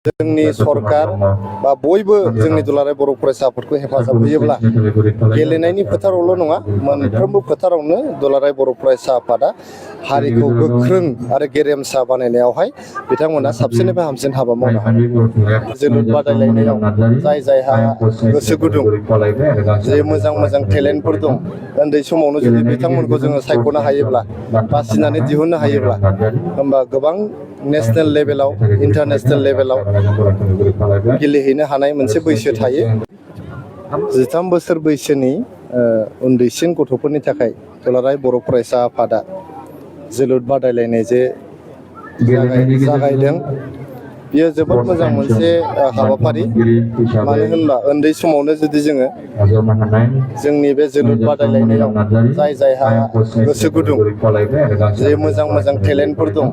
जोंनि सरकार बा बयबो जोंनि दुलाराय बर' फरायसा आफादखौ हेफाजाब होयोब्ला गेलेनायनि फोथारावल' नङा मोनफ्रोमबो फोथारावनो दुलाराय बर' फरायसा आफादा हारिखौ गोख्रों आरो गेरेमसा बानायनायावहाय बिथांमोना साबसिननिफ्राय हामसिन हाबा मावनो हायो। जोलुर बादायलायनायाव जाय जायहा गोसो गुदुं जे मोजां टेलेन्टफोर दं उन्दै समावनो जुदि बिथांमोनखौ जोङो सायख'नो हायोब्ला बासिनानै दिहुननो हायोब्ला होमबा गोबां नेशनेल लेभेलाव इन्टारनेशनेल लेभेलाव गेलेहैनो हानाय मोनसे बैसो थायो। 13 बोसोर बैसोनि उन्दैसिन गथ'फोरनि थाखाय दुलाराय बर' फरायसा आफादा जोलुर बादायलायनाय जे जागायदों बियो जोबोद मोजां मोनसे हाबाफारि। मानो होनबा उन्दै समावनो जुदि जोङो जोंनि बे जोलुर बादायलायनायाव जाय जायहा गोसो गुदुं जे मोजां टेलेन्टफोर दं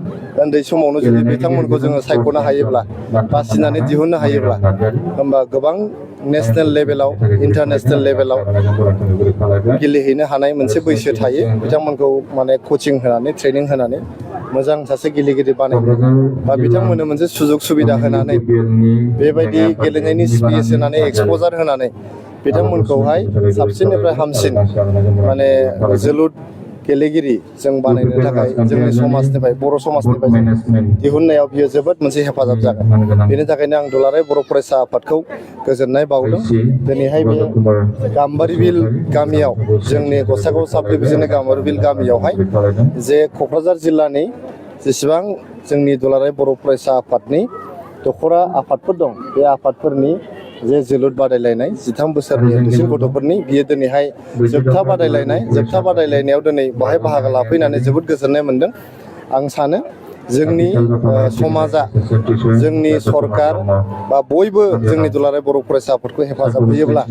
उन्दै समावनो जुदि बिथांमोनखौ जोङो सायख'नो हायोब्ला बासिनानै दिहुननो हायोब्ला होमबा गोबां नेशनेल लेभेलाव इन्टारनेशनेल लेभेलाव गेलेहैनो हानाय मोनसे बैसो थायो। बिथांमोनखौ माने कचिं होनानै ट्रेनिं होनानै मोजां सासे गेलेगिरि बानायनो बा बिथांमोननो मोनसे सुजुग सुबिदा होनानै बेबायदि गेलेनायनि स्पेस होनानै एक्सप'जार होनानै बिथांमोनखौहाय साबसिननिफ्राय हामसिन माने जोलुर गेलेगिरि जों बानायनो थाखाय जोंनि समाजनिफ्राय बर' समाजनिफ्राय दिहुननायाव बियो जोबोद मोनसे हेफाजाब जागोन। बेनि थाखायनो आं दुलाराय बर' फरायसा आफादखौ गोजोननाय बावदों। दिनैहाय बे गाम्बारिबिल गामियाव जोंनि गसाइगाव साब डिभिजननि गाम्बारिबिल गामियावहाय जे क'क्राझार जिल्लानि जेसेबां जोंनि दुलाराय बर' फरायसा आफादनि दखरा आफादफोर दं बे आफादफोरनि जे जोलुर बादायलायनाय 13 बोसोरनि उन्दैसिन गथ'फोरनि बियो दिनैहाय जोबथा बादायलायनायाव दिनै बाहाय बाहागो लाफैनानै जोबोद गोजोननाय मोनदों। आं सानो जोंनि समाजा जोंनि सरकार बा बयबो जोंनि दुलाराय बर' फरायसा आफादखौ हेफाजाब होयोब्ला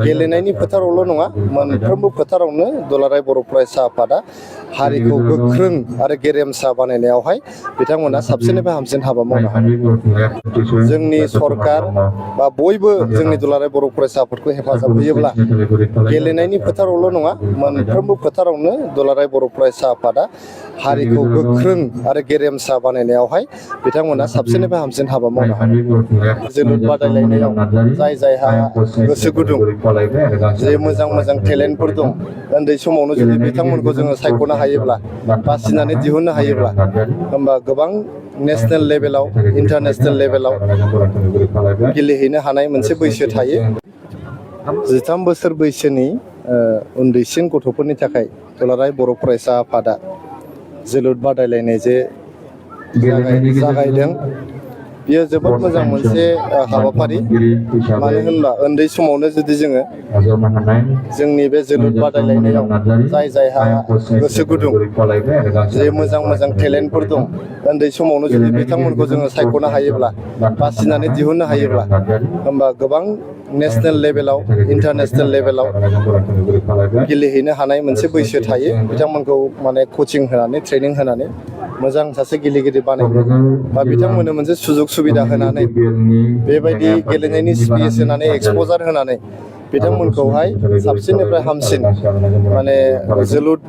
गेलेनायनि फोथारावल' नङा मोनफ्रोमबो फोथारावनो दुलाराय बर' फरायसा आफादा हारिखौ गोख्रों आरो गेरेमसा बानायनायावहाय बिथांमोना साबसिननिफ्राय हामसिन हाबा मावनो हायो। जोंनि सरकार बा बयबो जोंनि दुलाराय बर' फरायसा आफादखौ हेफाजाब होयोब्ला गेलेनायनि फोथारावल' नङा मोनफ्रोमबो फोथारावनो दुलाराय बर' फरायसा आफादा हारिखौ गोख्रों आरो गेरेमसा बानायनायावहाय बिथांमोना साबसिननिफ्राय हामसिन हाबा मावनो हायो। जोलुर बादायलायनायाव जाय जायहा गोसो गुदुं जे मोजां टेलेन्टफोर दं उन्दै समावनो जुदि बिथांमोनखौ जोङो सायख'नो हायोब्ला बासिनानै दिहुननो हायोब्ला होमबा गोबां नेशनेल लेभेलाव इन्टारनेशनेल लेभेलाव गेलेहैनो हानाय मोनसे बैसो थायो। 13 बोसोर बैसोनि उन्दैसिन गथ'फोरनि थाखाय दुलाराय बर' फरायसा आफादा जोलुर बादायलायनाय जे जागायदों बियो जोबोद मोजां मोनसे हाबाफारि। मानो होनबा उन्दै समावनो जुदि जोङो जोंनि बे जोलुर बादायलायनायाव जाय जायहा गोसो गुदुं जे मोजां टेलेन्टफोर दं उन्दै समावनो जुदि बिथांमोनखौ जोङो सायख'नो हायोब्ला बासिनानै दिहुननो हायोब्ला होमबा गोबां नेशनेल लेभेलाव इन्टारनेशनेल लेभेलाव गेलेहैनो हानाय मोनसे बैसो थायो। बिथांमोनखौ माने कचिं होनानै ट्रेनिं होनानै मोजां सासे गेलेगिरि बानायनो बा बिथांमोननो मोनसे सुजुग सुबिदा होनानै बेबायदि गेलेनायनि स्पेस होनानै एक्सप'जार होनानै बिथांमोनखौहाय साबसिननिफ्राय हामसिन माने जोलुर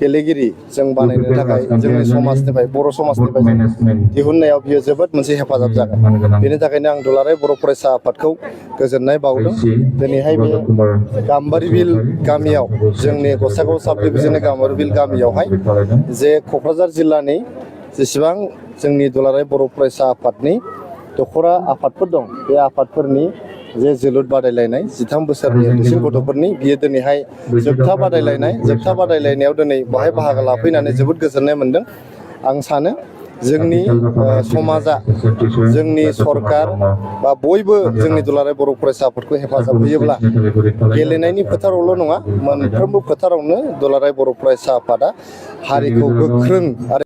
गेलेगिरि जों बानायनो थाखाय जोंनि समाजनिफ्राय बर' समाजनिफ्राय दिहुननायाव बियो जोबोद मोनसे हेफाजाब जागोन। बेनि थाखायनो आं दुलाराय बर' फरायसा आफादखौ गोजोननाय बावदों। दिनैहाय बे गाम्बारिबिल गामियाव जोंनि गसाइगाव साब डिभिजननि गाम्बारिबिल गामियावहाय जे क'क्राझार जिल्लानि जेसेबां जोंनि दुलाराय बर' फरायसा आफादनि दखरा आफादफोर दं बे आफादफोरनि जे जोलुर बादायलायनाय 13 बोसोरनि उन्दैसिन गथ'फोरनि बियो दिनैहाय जोबथा बादायलायनायाव दिनै बाहाय बाहागो लाफैनानै जोबोद गोजोननाय मोनदों। आं सानो जोंनि समाजा जोंनि सरकार बा बयबो जोंनि दुलाराय बर' फरायसा आफादखौ हेफाजाब होयोब्ला गेलेनायनि फोथारावल' नङा मोनफ्रोमबो फोथारावनो दुलाराय बर' फरायसा आफादा हारिखौ गोख्रों आरो